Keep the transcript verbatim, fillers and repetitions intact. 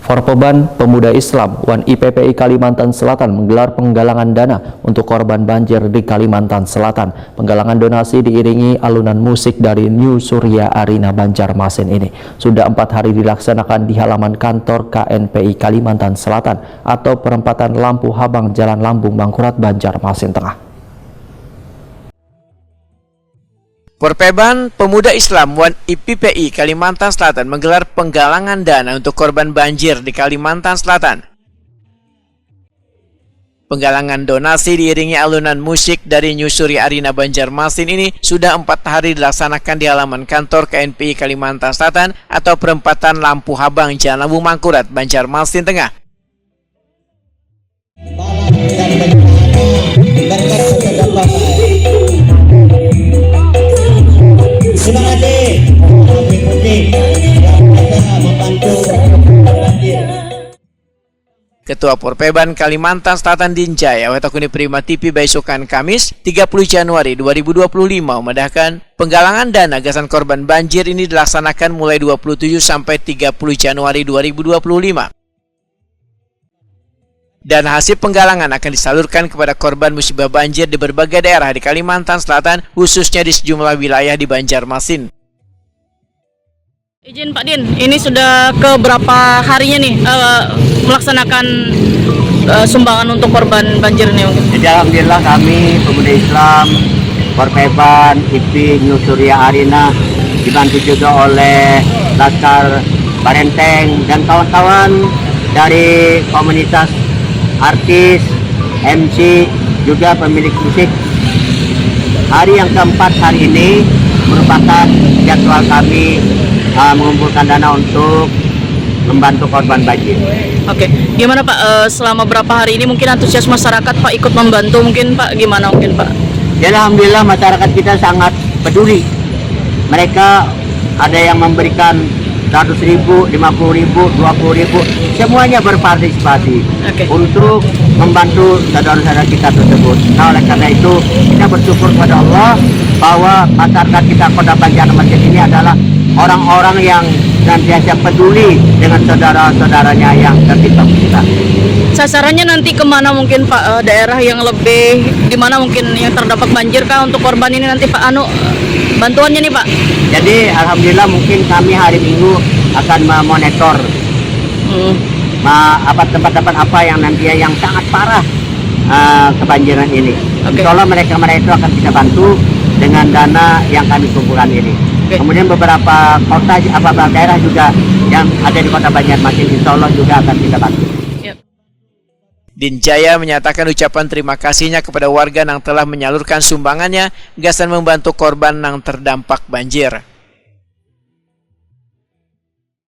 Forpeban Pemuda Islam wan I P P I Kalimantan Selatan menggelar penggalangan dana untuk korban banjir di Kalimantan Selatan. Penggalangan donasi diiringi alunan musik dari New Surya Arena Banjarmasin ini. Sudah empat hari dilaksanakan di halaman kantor K N P I Kalimantan Selatan atau perempatan Lampu Habang, Jalan Lambung Mangkurat, Banjarmasin Tengah. Forpeban Pemuda Islam wan I P P I Kalimantan Selatan menggelar penggalangan dana untuk korban banjir di Kalimantan Selatan. Penggalangan donasi diiringi alunan musik dari New Surya Arena Banjarmasin ini sudah empat hari dilaksanakan di halaman kantor K N P I Kalimantan Selatan atau perempatan Lampu Habang, Jalan Lambung Mangkurat, Banjarmasin Tengah. Ketua Forpeban Kalimantan Selatan Din Jaya, Wetakuni Prima T V, baisukan Kamis, tiga puluh Januari dua ribu dua puluh lima, memadahkan penggalangan dana gasan korban banjir ini dilaksanakan mulai dua puluh tujuh sampai tiga puluh Januari dua ribu dua puluh lima. Dan hasil penggalangan akan disalurkan kepada korban musibah banjir di berbagai daerah di Kalimantan Selatan, khususnya di sejumlah wilayah di Banjarmasin. Izin Pak Din, ini sudah ke berapa harinya nih, eh, melaksanakan, eh, sumbangan untuk korban banjir ini, mungkin? Jadi, alhamdulillah, kami pemuda Islam Forpeban I P New Surya Arena dibantu juga oleh Laskar Barenteng dan kawan-kawan dari komunitas artis, M C, juga pemilik musik. Hari yang keempat hari ini merupakan jadwal kami, uh, mengumpulkan dana untuk membantu korban banjir. Oke, gimana Pak, eh, selama berapa hari ini mungkin antusias masyarakat Pak ikut membantu, mungkin Pak gimana mungkin Pak? Ya, alhamdulillah, masyarakat kita sangat peduli. Mereka ada yang memberikan seratus ribu, lima puluh ribu, dua puluh ribu, semuanya berpartisipasi. Oke. Untuk membantu saudara-saudara kita tersebut. Nah, oleh karena itu, kita bersyukur kepada Allah bahwa masyarakat kita Kota Banjarmasin ini adalah orang-orang yang senantiasa peduli dengan saudara-saudaranya yang tertimpa musibah. Sasarannya nanti kemana mungkin Pak, eh, daerah yang lebih, di mana mungkin yang terdampak banjir kah untuk korban ini nanti Pak, anu, bantuannya nih Pak? Jadi, alhamdulillah, mungkin kami hari Minggu akan memonitor, hmm, ma-, apa, tempat-tempat apa yang nantinya yang sangat parah, eh, kebanjiran ini. Oke. Insya Allah mereka-mereka itu akan kita bantu dengan dana yang kami kumpulkan ini. Oke. Kemudian beberapa kota, apa, daerah juga yang ada di Kota Banjarmasin, insya Allah juga akan kita bantu. Yep. Din Jaya menyatakan ucapan terima kasihnya kepada warga yang telah menyalurkan sumbangannya gasan membantu korban yang terdampak banjir.